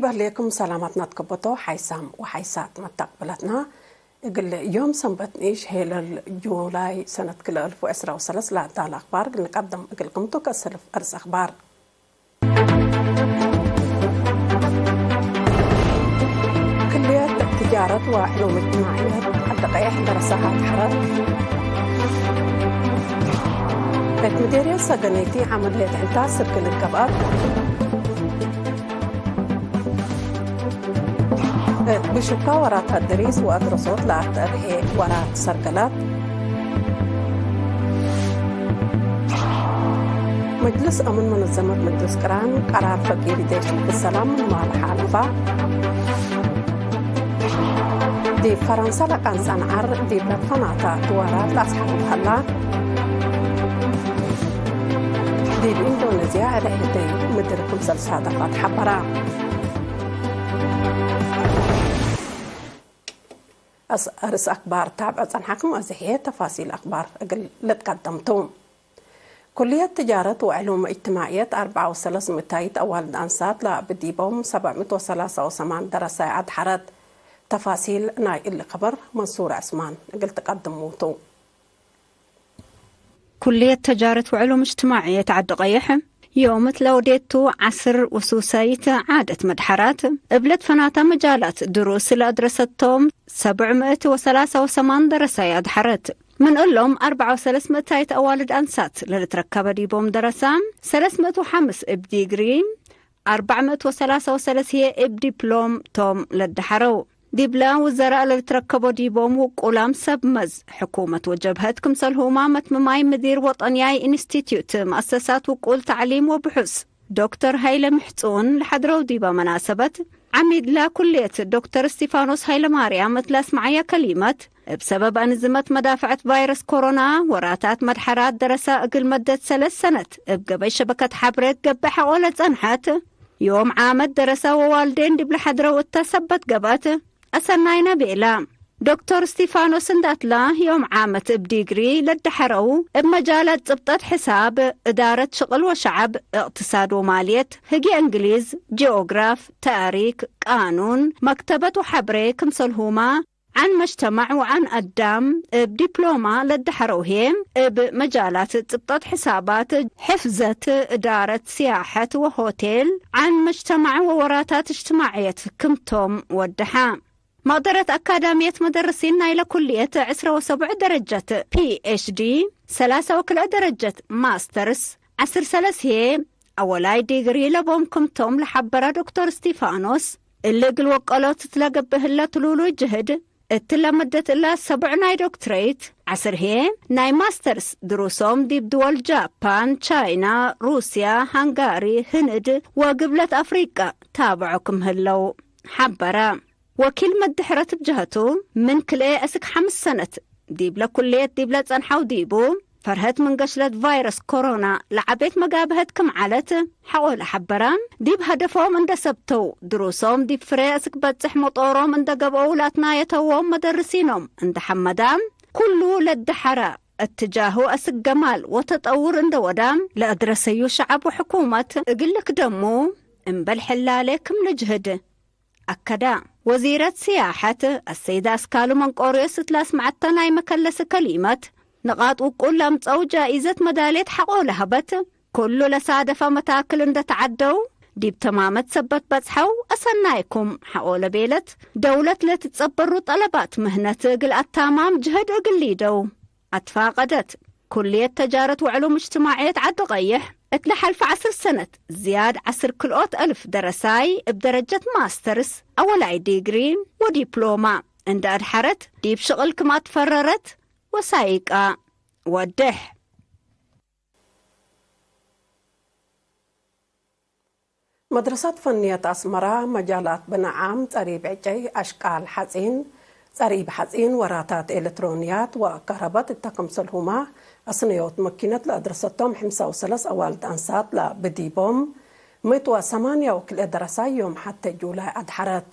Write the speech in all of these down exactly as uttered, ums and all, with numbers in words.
በሌኩም ሰላማትና ትከበቶ ሓይሳም ወሓይሳት መታቅብለትና። እግል ዮም ሰንበት ንኢሽ ሄለል ጁላይ ሰነት ክልኤ አልፍ ወዕስራ ወሰለስ ለአዳለ አክባር እግል ንቀድም እግልክምቱ ከሰልፍ እርስ አክባር። ክልየት ትጃረት ወዕሉም እጅትማዕየት ዐዲ ቀየሕ ደረሳት ሐረት። እት ምዴርየት ሰገነይቲ ዐመልየት ዕንታት ስርግል ገብአት። እት ብሹካ ወራት አድሪስ ወአድረሶት ለአተርኤ ወራት ሰርገላት። መጅልስ አምን መነዘመት መጅልስ ቅራን ቀራር ፈጊር ዴሽ ሰላም ምንማል ሓለፋ። ዲብ ፈረንሳ ለቃንጻን ዐር ዲብ ለትፈናታ ድዋራት ለአስሐቡ ሀላ። ዲብ ኢንዶነዝያ ዕለ ኤደይ ምድር ክምሰል ሳደፋት ሐበራ። አስ-፣ አርእስ አክባር ታብዐ ጸንሐክም። አዜ ህዬ ተፋሲል አክባር እግል ልትቀደም ቱ። ኩልየት ትጃረት ወዕሉም እጅትማዕየት አርበዓ ወሰለስ ምእታይት አዋልድ አንሳት ለአብዲቦም ሰብዕ ምእት ወሰላሳ ወሰማን ደረሳይ አድሐረት። ተፋሲል ናይ እሊ ከበር መንሱር ዕስማን እግል ትቀድሙ ቱ። ኩልየት ተጃረት ወዕሉም እጅትማዕየት ዐዲ ቀይሕ፣ ዮም እት ለወዴቱ ዐስር ወሱሳይት ዓደት መድሐራት፣ እብ ለትፈናታ መጃላት ድሩስ ለአድረሰቶም ሰብዕ ምእት ወሰላሳ ወሰማን ደረሳይ አድሐረት። ምን እሎም አርበዓ ወሰለስ ምእታይት አዋልድ አንሳት ለልትረከበ ዲቦም ደረሳ፣ ሰለስ ምእት ወሐምስ እብ ዲግሪ፣ አርበዕ ምእት ወሰላሳ ወሰለስ ህዬ እብ ዲፕሎም ቶም ለደሐረው። ዲብለ ውዘራእ ለልትረከቦ ዲቦም ውቁላም ሰብ መዝ ሕኩመት ወጀብሀት ክምሰልሁማ መትምማይ ምዲር ወጠንያይ ኢንስቲትዩት መአሰሳት ውቁል ተዕሊም ወብሑስ ዶክተር ሀይለ ምሕጹን ለሐድረው ዲበ መናሰበት፣ ዐሚድ ለኩልየት ዶክተር እስቲፋኖስ ሀይለማርያም እት ለአስመዐየ ከሊመት፣ እብ ሰበብ አንዝመት መዳፍዐት ቫይረስ ኮሮና፣ ወራታት መድሐራት ደረሳ እግል መደት ሰለስ ሰነት እብ ገበይ ሸበከት ሐብሬ ትገብእ ሐቆ ለጸንሐት፣ ዮም ዓመት ደረሳ ወዋልዴን ዲብ ለሐድረው እተ ሰበት ገብአት፣ አሰናይነ ቤላ። ዶክተር እስቲፋኖስ እንዳትላ ዮም ዓመት እብ ዲግሪ ለደሐረው እብ መጃላት ጽብጠት ሕሳብ፣ እዳረት ሽቅል ወሸዐብ፣ እቅትሳድ ወማልየት፣ ህግየ እንግሊዝ፣ ጂኦግራፍ፣ ተእሪክ፣ ቃኑን፣ መክተበት ወሐብሬ ክምሰልሁማ ዐን መጅተማዕ ወዐን አዳም እብ ዲፕሎማ ለደሐረው ህዬ፣ እብ መጃላት ጽብጠት ሕሳባት፣ ሕፍዘት፣ እዳረት ስያሐት ወሆቴል፣ ዐን መጅተማዕ ወወራታት እጅትማዕየት ክምቶም ወደሐ። መቅደረት አካዳምየት መደርሲን ናይለ ኩልየት ዕስረ ወሰቡዕ ደረጀት ፒ ኤች ዲ፣ ሰላሳ ወክልኤ ደረጀት ማስተርስ፣ ዐስር ሰለስ ህዬ አወላይ ዲግሪ ለቦም ክምቶም ለሐበረ ዶክተር እስቲፋኖስ፣ እሊ እግል ወቀሎት እት ለገብእ ህለ ትሉሉይ ጅህድ፣ እትለ መደት እለ ሰቡዕ ናይ ዶክትሬት፣ ዐስር ህዬ ናይ ማስተርስ ድሩሶም ዲብ ድወል ጃፓን፣ ቻይና፣ ሩስያ፣ ሃንጋሪ፣ ህንድ ወግብለት አፍሪቀ ታብዖ ክም ህለው ሐበረ። ወኪል መድሕረት እብ ጀሀቱ፣ ምን ክልኤ እስክ ሐምስ ሰነት ዲብለ ኩልየት ዲብለ ጸንሐው ዲቡ፣ ፈርሀት ምን ገሽለት ቫይረስ ኮሮና ለዐቤት መጋብሀት ክም ዐለት ሐቆለ ሐበረ። ዲብ ሀደፎም እንደ ሰብተው፣ ድሩሶም ዲብ ፍሬ እስክ በጽሕ መጦሮም እንደ ገብአው ላትናየተዎም መደርሲኖም እንደ ሐመዳ፣ ኩሉ ለደሐረ እትጃሁ እስክ ገማል ወተጠውር እንደ ወዳ፣ ለአድረሰዩ ሸዐብ ወሕኩመት እግል ልክደሙ እምበል ሕላሌ ክም ልጅህድ። አከዳ። ወዚረት ስያሐት አሰይደ አስካሉ መንቆርዮስ እት ለአስመዐተ ናይ መከለስ ከሊመት፣ ንቃጥ ውቁል ለአምጸው ጃኢዘት መዳልየት ሐቆ ለሀበት፣ ኩሉ ለሳደፈ መታክል እንደ ተዐደው፣ ዲብ ተማመት ሰበት በጽሐው አሰናይኩም ሐቆ ለቤለት፣ ደውለት ለትጸበሩ ጠለባት ምህነት እግል አታማም ጅህድ እግል ሊደው። አትፋቀደት። ኩልየት ተጃረት ወዕሉም እጅትማዕየት ዐዲ ቀይሕ፣ እት ለሐልፈ ዐስር ሰነት ዝያድ ዐስር ክልኦት አልፍ ደረሳይ እብ ደረጀት ማስተርስ፣ አወላይ ዲግሪ ወዲፕሎማ እንደ አድሐረት፣ ዲብ ሽቅል ክም አትፈረረት ወሳይቃ ወድሕ። መድረሰት ፈንየት አስመራ፣ መጃላት ብነ ዓም፣ ጸሪብ ዕጨይ፣ አሽቃል ሐጺን፣ ጸሪብ ሐጺን፣ ወራታት ኤለትሮንያት ወከረበት እተ ክምሰልሁመ አስነዮት መኪነት ለአድረሰቶም ሕምሳ ወሰለስ አዋልድ አንሳት ለብዲቦም፣ ምእት ወሰማንያ ወክልኤ ደረሳይ ዮም ሐቴ ጁላይ አድሐረት።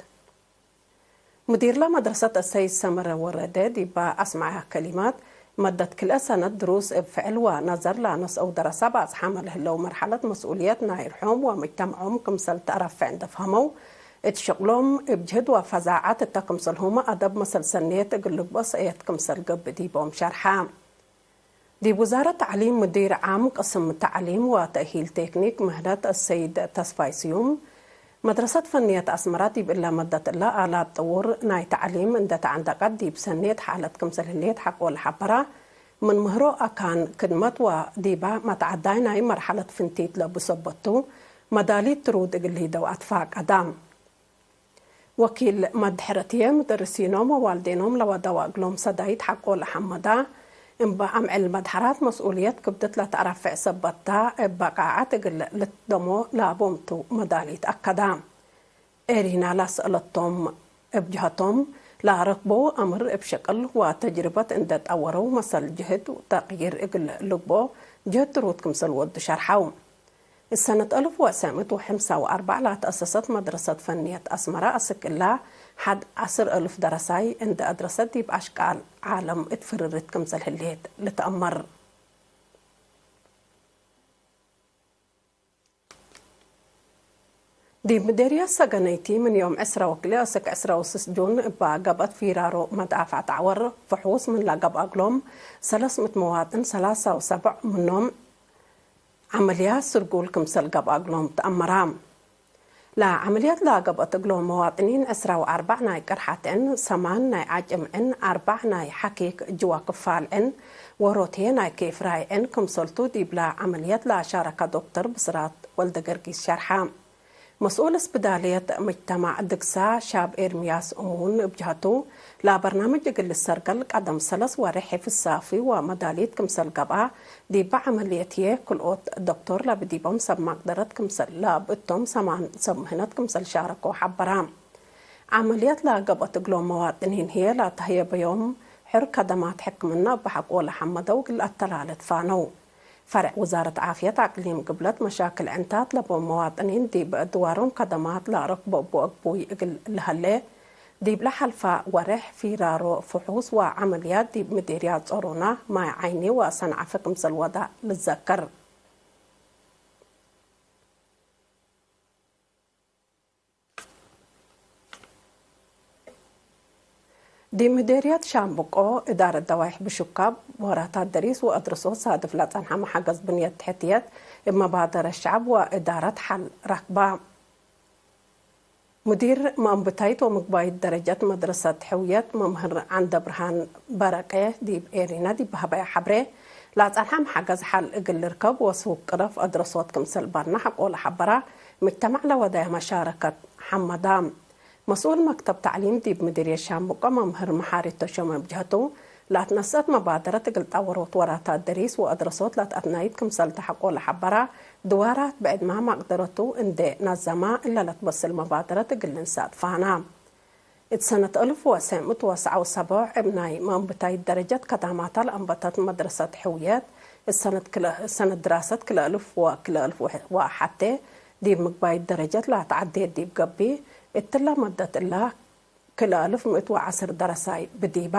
ምዲርለ መድረሰት አሰይድ ሰመረ ወረደ ዲበ አስመዐ ከሊማት፣ መደት ክልኤ ሰነት ድሩስ እብ ፍዕል ወነዘር ለነስአው ደረሳ በአጽሓመ ለህለው መርሐለት መስኡልየት ናይ ርሖም ወመጅተመዖም ክምሰል ተአረፍዕ እንደ ፈሀመው፣ እት ሸቅሎም እብ ጅህድ ወፈዛዐት እተ ክምሰልሁመ አደብ መሰል ሰኔት እግል ልግበእ ሰእየት ክምሰል ገብእ ዲቦም ሸርሐ። ዲብ ውዛረት ተዕሊም ምዲር ዓም ቅስም ተዕሊም ወተእሂል ቴክኒክ ምህነት አሰይድ ተስፋይ ስዩም፣ መድረሰት ፈንየት አስመራ ዲብ እለ መደት እለ አላት ጥውር ናይ ተዕሊም እንደ ተዐንደቀት ዲብ ሰኔት ሓለት ክምሰል ህሌት ሐቆ ለሐበራ፣ ምን ምህሮ አካን ክድመት ወዲባ መትዐዳይ ናይ መርሐለት ፍንቲት ለቡ ሰበቱ፣ መዳሊት ትሩድ እግል ሊደው አትፋቀዳ። ወኪል መድሐረትዬ፣ ምደርሲኖም ወዋልዴኖም ለወደወ እግሎም ሰዳይት ሐቆ ለሐመዳ፣ እምበ አምዕል መድሐራት መስኡልየት ክብድት ለተአረፍዕ ሰበታ፣ እብ በቃዐት እግል ልትደሞ ላቦምቱ መዳሊት አከዳ። ኤሪና ላሰአለቶም እብ ጀሀቶም፣ ለአረክበው አምር እብ ሸቅል ወተጅርበት እንዴ ጠወረው፣ መሰል ጅህድ ተቅይር እግል ልግቦ ጅህድ ትሩድ ክምሰል ወዱ ሸርሐው። እት ሰነት አልፍ ወትሰዕ ምእት ወሐምሳ ወአርበዕ ለተአሰሰት መድረሰት ፈንየት አስመረ፣ አስክ እላ ሐድ ዐስር አልፍ ደረሳይ እንዴ አድረሰት፣ ዲብ አሽቃል ዓለም እት ፍርርት ክምሰል ህሌት ልትአመር። ዲብ ምዴርየት ሰገነይቲ፣ ምን ዮም ዕስራ ወክልኤ አስክ ዕስራ ወስስ ጁን እበ ገብአት ፊራሮ መዳፍዐት ዐወር ፍሑስ ምን ለገብአ እግሎም፣ ሰለስ ምእት መዋጥን ሰላሳ ወሰብዕ ምኖም ዐመልያት ስርጉል ክምሰል ገብአ እግሎም ተአመራ። ለዐመልያት ለገብአት እግሎም መዋጥኒን፣ ዕስራ ወአርበዕ ናይ ቅርሐት ዕን፣ ሰማን ናይ ዐጭም ዕን፣ አርበዕ ናይ ሐኪክ ጅወ ክፋል ዕን፣ ወሮትዬ ናይ ኬፍራይ ዕን ክምሰልቱ፣ ዲብለ ዐመልየት ለአሻረከ ዶክተር ብስራት ወልደገርጊስ ሸርሐ። መስኡል እስብዳልየት ምጅተማዕ ድግሳ ሻብ ኤርምያስ እሙን እብ ጀሀቱ፣ ለበርናምጅ እግል ልሰርገል ቀደም ሰለስ ወሬሕ ሕፍዝ ሳፊ ወመዳሊት ክምሰል ገብአ፣ ዲበ ዐመልየትዬ ክልኦት ዶክቶር ለብዲቦም ሰብ መቅደረት ክምሰል ለአብ እቶም ሰማን ሰብ ምህነት ክምሰል ሻረኮ ሐበራ። ዐመልየት ለገብአት እግሎም መዋጥኒን ህዬ ለተህየበዮም ሕር ከደማት ሕክምና እብ ሐቆ ለሐመደው እግል አተላለት ፋነው። ፈርዕ ውዛረት ዓፍየት አቅሊም ግብለት መሻክል ዕንታት ለቦም መዋጥኒን ዲብ ድዋሮም ከደማት ለአረክቦ እቡ አግቡይ እግል ለሀሌ፣ ዲብለ ሐልፈ ወሬሕ ፊራሮ ፍሑስ ወዐመልያት ዲብ ምዴርያት ጾሮና፣ ማይ ዐይኒ ወሰንዓፈ ክምሰል ወደ ልዘከር። ዲብ ምዴርየት ሻምብቆ፣ እዳረት ደዋይሕ ብሹካብ፣ ወራታት ደሪስ ወአድርሶት ሳድፍ ለጸንሐ መሐገዝ ብንየት ትሕትየት እብ መባደረት ሸዐብ ወእዳረት ሐል ረክባ። ሙዲር መአንብታይት ወምግባይት ደረጀት መድረሰት ሕውየት መምህር ዐንደብርሃን በረቄ ዲብ ኤሪና ዲብ በሀበየ ሐብሬ፣ ለአጸንሐ መሐገዝ ሐል እግል ልርከብ ወሱቅ ቅረፍ አድረሶት ክምሰል ባርነ ሐቆ ለሐበራ ምጅተማዕ ለወደየ መሻረከት ሐመዳ። መስኡል መክተብ ተዕሊም ዲብ ምዲርየት ሻምብቆ መምህር መሓሪ ተሾመ እብ ጀህቱ፣ ለአትነሰአት መባደረት እግል ጠወሮት ወራታት ደሪስ ወአድረሶት ለአትአትናይት ክምሰል ተ ሐቆ ለሐበራ፣ ድዋራት ብዕድመ መቅደረቱ እንዴ ነዘማ እለ ለትበስል መባደረት እግል ልንሰአት ፋና። እት ሰነት አልፍ ወትሰዕ ምእት ወሰዓ ወሰብዕ እብ ናይ መአንብታይት ደረጀት ከዳማታ ለአንበተት መድረሰት ሕውየት፣ እት ሰነት ክለ-፣ እት ሰነት ድራሰት ክልኤ አልፍ ወክልኤ አልፍ ወሐቴ ዲብ ምግባይት ደረጀት ለአትዐዴት ዲብ ገብእ፣ እትለ መደት እለ ክልኤ አልፍ ምእት ወዐስር ደረሳይ ብዲባ።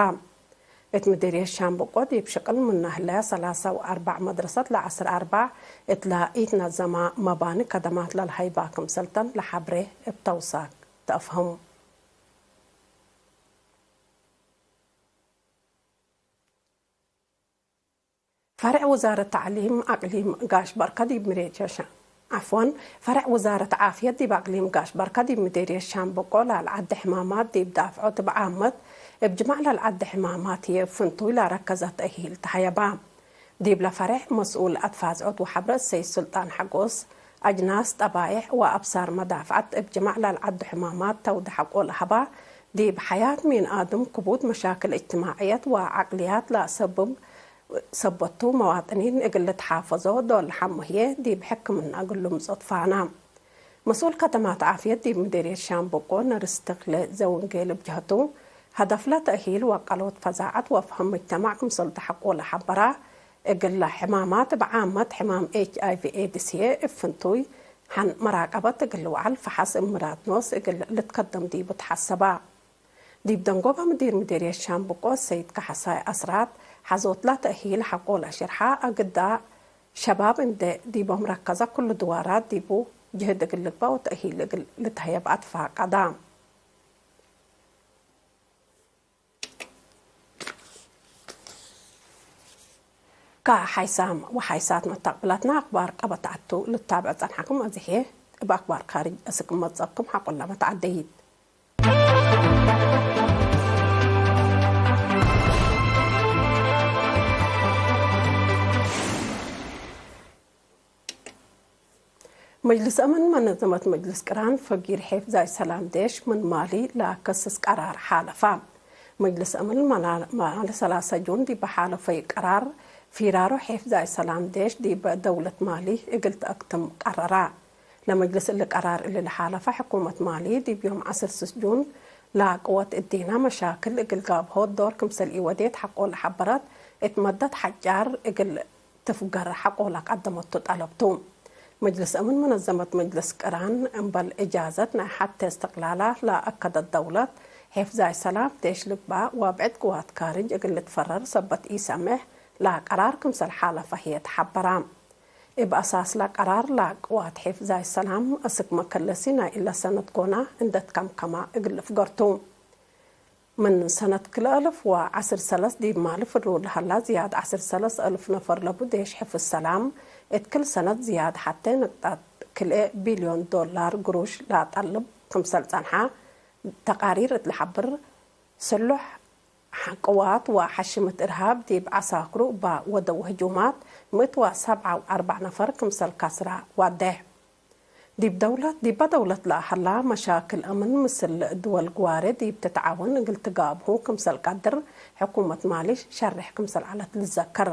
እት ምዲርየት ሻምብቆ ዲብ ሽቅል ምነ ህለያ ሰላሳ ወአርበዕ መድረሰት ለዐስር አርበዕ እትለ ኢትነዘማ መባኒ ከደማት ለልሀይባ ክምሰልተን ለሐብሬ እብ ተውሳክ ተአፍህም። ፈርዕ ውዛረት ተዕሊም አቅሊም ጋሽ በርከ ዲብ ምዴርየት ሻ-፣ ዐፍወን፣ ፈርዕ ውዛረት ዓፍየት ዲብ አቅሊም ጋሽ በርከ ዲብ ምዴርየት ሻምብቆ ለአልዐደ ሕማማት ዲብ ዳፍዖት እብ ዓመት እብ ጅማዕ ለአልዐደ ሕማማት ህዬ እብ ፍንቱይ ለረከዘ ተእሂል ተሀየባ። ዲብለ ፈሬዕ መስኡል አትፋዝዖት ወሐብረት ሰይድ ሱልጣን ሐጎስ፣ አጅናስ፣ ጠባይዕ ወአብሳር መዳፍዐት እብ ጅማዕ ለአልዐዱ ሕማማት ተውደ ሐቆ ለሀባ፣ ዲብ ሐያት ሚን አድም ክቡድ መሻክል እጅትማዕየት ወዐቅልያት ለአሰብብ ሰበቱ መዋጥኒን እግል ልትሓፈዞ ዶል ለሐሙ ህዬ ዲብ ሕክምና እግል ልምጾ ትፋና። መስኡል ከደማት ዓፍየት ዲብ ምዴርየት ሻምብቆ ነርስ ተክለ ዘወንጌል እብ ጀህቱ፣ ሀደፍለ ተእሂል ወአቃሎት ፈዛዐት ወፍሀም ምጅተማዕ ክምሰል ተሐቆ ለሐበራ፣ እግለ ሕማማት እብ ዓመት ሕማም ኤች አይ ቪ ኤድስ ህዬ እብ ፍንቱይ ሐን መራቀበት እግል ልውዓል ፈሐስ እብ ምራድ ኖስ እግል ልትከደም ዲቡ ተሐሰባ። ዲብ ደንጎበ ምዲር ምዴርየት ሻምብቆ ሰይድ ከሐሳይ አስራት፣ ሐዞትለ ተእሂል ሐቆ ለአሽርሐ፣ አግዳ ሸባብ እንዴ ዲቦም ረከዘ፣ ክሉ ድዋራት ዲቡ ጅህድ እግል ልግበእ ወተእሂል እግል ልትሀየብ አትፋቀዳ። ከሓይሳም ወሓይሳት መታቅብላትና አክባር ቀበት ዐቱ ልታብዕ ጸንሐኩም። አዜ ህዬ እብ አክባር ካርጅ እስክ መጸኩም ሐቆላ መትዓደይት። መጅልስ አምን መነዘመት መጅልስ ቅራን ፈጊር ሒፍዛይ ሰላም ዴሽ ምን ማሊ ለከስስ ቀራር ሓለፋ። መጅልስ አምን መና-፣ ማሊ ሰላሰ ጁን ዲብ ሓለፈይ ቀራር ፊራሮ ሒፍዛይ ሰላም ዴሽ ዲብ ደውለት ማሊ እግል ተአክትም ቀረራ። ለመጅልስ እሊ ቀራር እሊ ለሓለፈ ሕኩመት ማሊ ዲብ ዮም ዐስር ስስ ጁን ለቅወት እዲና መሻክል እግል ጋብሆት ዶር ክምሰል ኢወዴት ሐቆ ለሐበረት እት መደት ሐጫር እግል ትፍገር ሐቆ ለቀደመቱ ጠለብ ቱ። መጅልስ አምን መነዘመት መጅልስ ቅራን እምበል እጃዘት ናይ ሐቴ እስትቅላላ ለአከደት ደውለት፣ ሒፍዛይ ሰላም ዴሽ ልግባእ ወብዕድ ቅዋት ካርጅ እግል ልትፈረር ሰበት ኢሰምሕ ለቀራር ክምሰል ሓለፈ ህዬ ተሐበራ። እብ አሳስ ለቀራር ለቅዋት ሒፍዛይ ሰላም እስክ መከለሲ ናይ እለ ሰነት ጎና እንደ ትከምከማ እግል ልፍገር ቱ። ምን ሰነት ክልኤ አልፍ ወዐስር ሰለስ ዲብ ማሊ ፍሩ ለሀላ ዝያድ ዐስር ሰለስ አልፍ ነፈር ለቡ ዴሽ ሕፍዝ ሰላም፣ እት ክል ሰነት ዝያድ ሐቴ ንቅጣት ክልኤ ቢልዮን ዶላር ግሩሽ ለአጠልብ ክምሰል ጸንሐ ተቃሪር እት ለሐብር፣ ስሉሕ ቅዋት ወሐሽመት እርሃብ ዲብ ዐሳክሩ እባ ወደው ህጁማት፣ ምእት ወሰብዓ ወአርበዕ ነፈር ክምሰል ከስራ ዋዴሕ። ዲብ ደውለት፣ ዲበ ደውለት ለሀላ መሻክል አምን ምስል ድወል ግዋሬ ዲብ ትትዓወን እግል ትጋብሁ ክምሰል ቀድር ሕኩመት ማሊ ሸሬሕ ክምሰል ዐለት ልዘከር።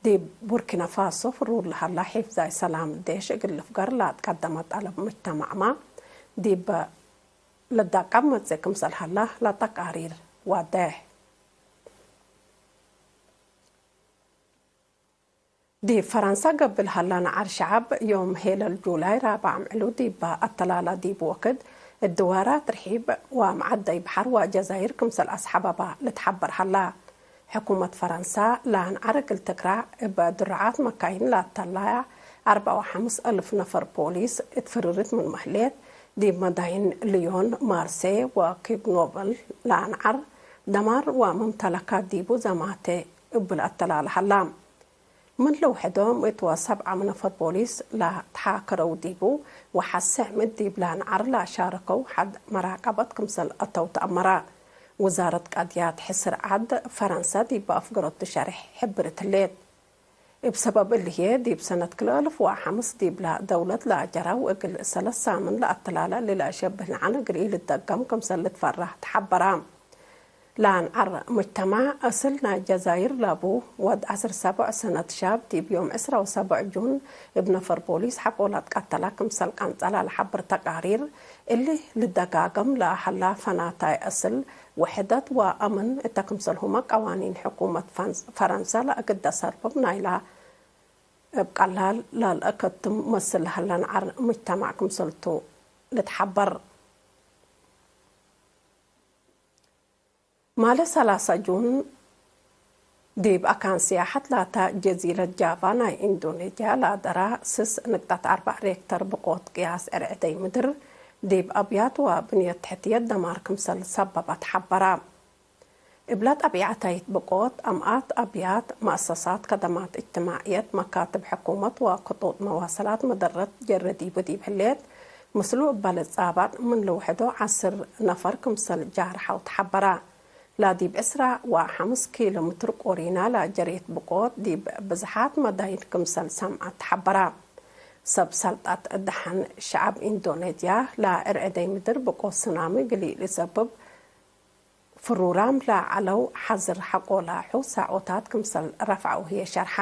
ዲብ ቡርኪና ፋሶ ፍሩር ለሀላ ሒፍዛይ ሰላም ዴሽ እግል ልፍገር ለአትቀደመ ጠለብ ሙጅተማዕመ ዲብ ለዳቀብ መጽእ ክምሰል ሀላ ለተቃሪር ዋዴሕ። ዲብ ፈረንሳ ገብእ ለሀላ ነዓር ሸዐብ፣ ዮም ሄለል ጁላይ ራብዓ ምዕሉ ዲብ አተላላ ዲብ ወክድ እድዋራት ርሒብ ወመዐደይ በሐር ወጀዛይር ክምሰል አስሐበባ ልትሐበር ሀላ። ሕኩመት ፈረንሳ ለአንዓር እግል ትክራዕ እብ ድሩዓት መካይን ለአተላያ አርበዕ ወሐምስ አልፍ ነፈር ፖሊስ እት ፍርርት ምንመ ህሌት፣ ዲብ መዳይን ልዮን፣ ማርሴ ወኪግኖብል ለአንዓር ደማር ወመምተለካት ዲቡ ዘማቴ እብ ለአተላለ ሀላ። ምን ለውሕዶም እት ወሰብዓ ምን ነፈር ፖሊስ ለተሓከረው ዲቡ፣ ወሐሴዕ ምድ ዲብ ለአንዓር ለአሻረከው ሐድ መራቀበት ክምሰል አተው ተአመረ። ውዛረት ቀድያት ሕስር ዐድ ፈረንሰ ዲብ አፍገረቱ ሸሬሕ ሕብርት ህሌት። እብ ሰበብ እሊ ህዬ፣ ዲብ ሰነት ክልኤ አልፍ ወሐምስ ዲብለ ደውለት ለአጀረው እግል ሰለስ ሳምን ለአተላለ እሊ ለአሸብህ ነዓን እግል ኢልትደገም ክምሰል ልትፈራህ ተሐበረ። ለአንዓር ሙጅተማዕ፣ አስል ናይ ጀዛይር ለቡ ወድ ዐስር ሰብዕ ሰነት ሻብ፣ ዲብ ዮም ዕስራ ወሰብዕ ጁን እብ ነፈር ፖሊስ ሐቆ ለትቀተለ ክምሰል ቀንጸለ ለሐብር ተቃሪር፣ እሊ ልደጋገም ለሀላ ፈናታይ አስል፣ ውሕደት ወአምን እተ ክምሰልሁመ ቀዋኒን ሕኩመት ፈንስ-፣ ፈረንሰ ለእግደ ሰርብብ ናይላ እብ ቀላል ላልአከትም መስል ለሀለ ነዓር ሙጅተማዕ ክምሰልቱ ልትሐበር። ማለ ሰላሳ ጁን ዲብ አካን ሲያሐት ላተ ጀዚረት ጃቫ ናይ ኢንዶኔዥያ ለአደራ ስስ ንቅጠት አርበዕ ሬክተር ብቆት ቅያስ ዕርዕደይ ምድር ዲብ አብያት ወብንየት ተሕትየት ደማር ክምሰል ሰበበ ተሐበረ። እብለ ጠቢዐታይት ብቆት አምአት አብያት፣ መአሰሳት ከደማት እጅትማዕየት፣ መካትብ ሕኩመት ወክጡጥ መዋሰላት መደረት ጀረ ዲቡ ዲብ ህሌት፣ ምስሉ እበ ልጻባጥ ምን ልውሕዶ ዐስር ነፈር ክምሰል ጃርሐው ተሐበረ። ለዲብ ዕስራ ወሐምስ ኪሎ ምትር ቆሪና ለጀሬት ብቆት ዲብ ብዝሓት መዳይን ክምሰል ሰምዐት ተሐበረ። ሰብ ሰልጠት ደሐን ሸዐብ ኢንዶኔዝያ ለእርዕደይ ምድር ብቆት ስናሚ እግል ኢልሰብብ ፍሩራም ለዐለው ሐዝር ሐቆ ለሑ ሳዖታት ክምሰል ረፍዐው ህዬ ሸርሐ።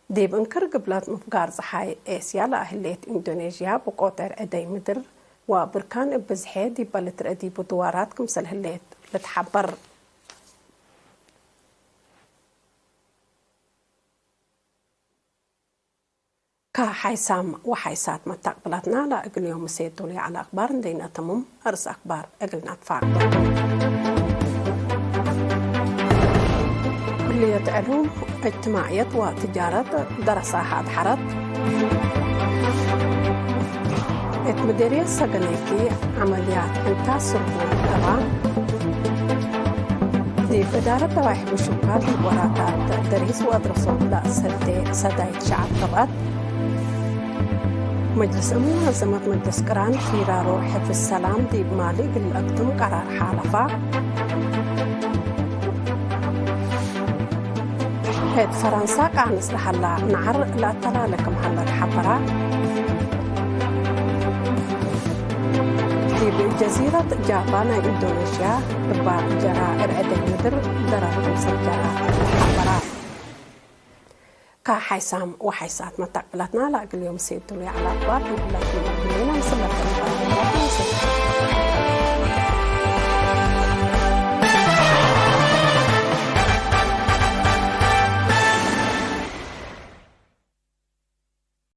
ዲብ እንክር ግብለት ምፍጋር ጸሓይ ኤስያ ለህሌት ኢንዶኔዥያ ብቆት እርዕደይ ምድር ወብርካን እብ ብዝሔ ዲበ ልትርኤ ዲቡ ድዋራት ክምሰል ህሌት ልትሐበር። ከሓይሳም ወሓይሳት መታቅብላትና ለእግል ዮም ምሴ ዶል ዐለ አክባር እንዴ ነአተምም፣ አርእስ አክባር እግል ነአትፋቅ። ኩልየት ዕሉም እጅትማዕየት ወትጃረት ደረሳሀ አድሐረት። እት ምዴርየት ሰገነይኪ ዐመልያት ዕንታት ስርጉ ለባ። ዲብ እዳረት ደዋይሕ ምሹካል ዲብ ወራታት ደሪስ ወአድረሶም ለአሰዴ ሰዳይት ሸዐብ ገብአት። መጅልስ እምኒ መነዘመት መጅልስ ቅራን ፊራሮ ሕፍዝ ሰላም ዲብ ማሊ እግል ለአግድም ቀራር ሓለፋ። እት ፈረንሳ ቃንስ ለሀላ ነዐር ለአተላለ ክም ሀለ ተሐበረ። ዲብ ጀዚረት ጃቫ ናይ ኢንዶኔዥያ እባ ጀራ እርዕደይ ምድር ደረር ክምሰል ጀራ ተሐበረ። ከሓይሳም ወሓይሳት መታቅብላትና ለእግል ዮም ሴድሉ የዐለ አክባር ዲብ ለትመርምሬና ምስለ ተንባር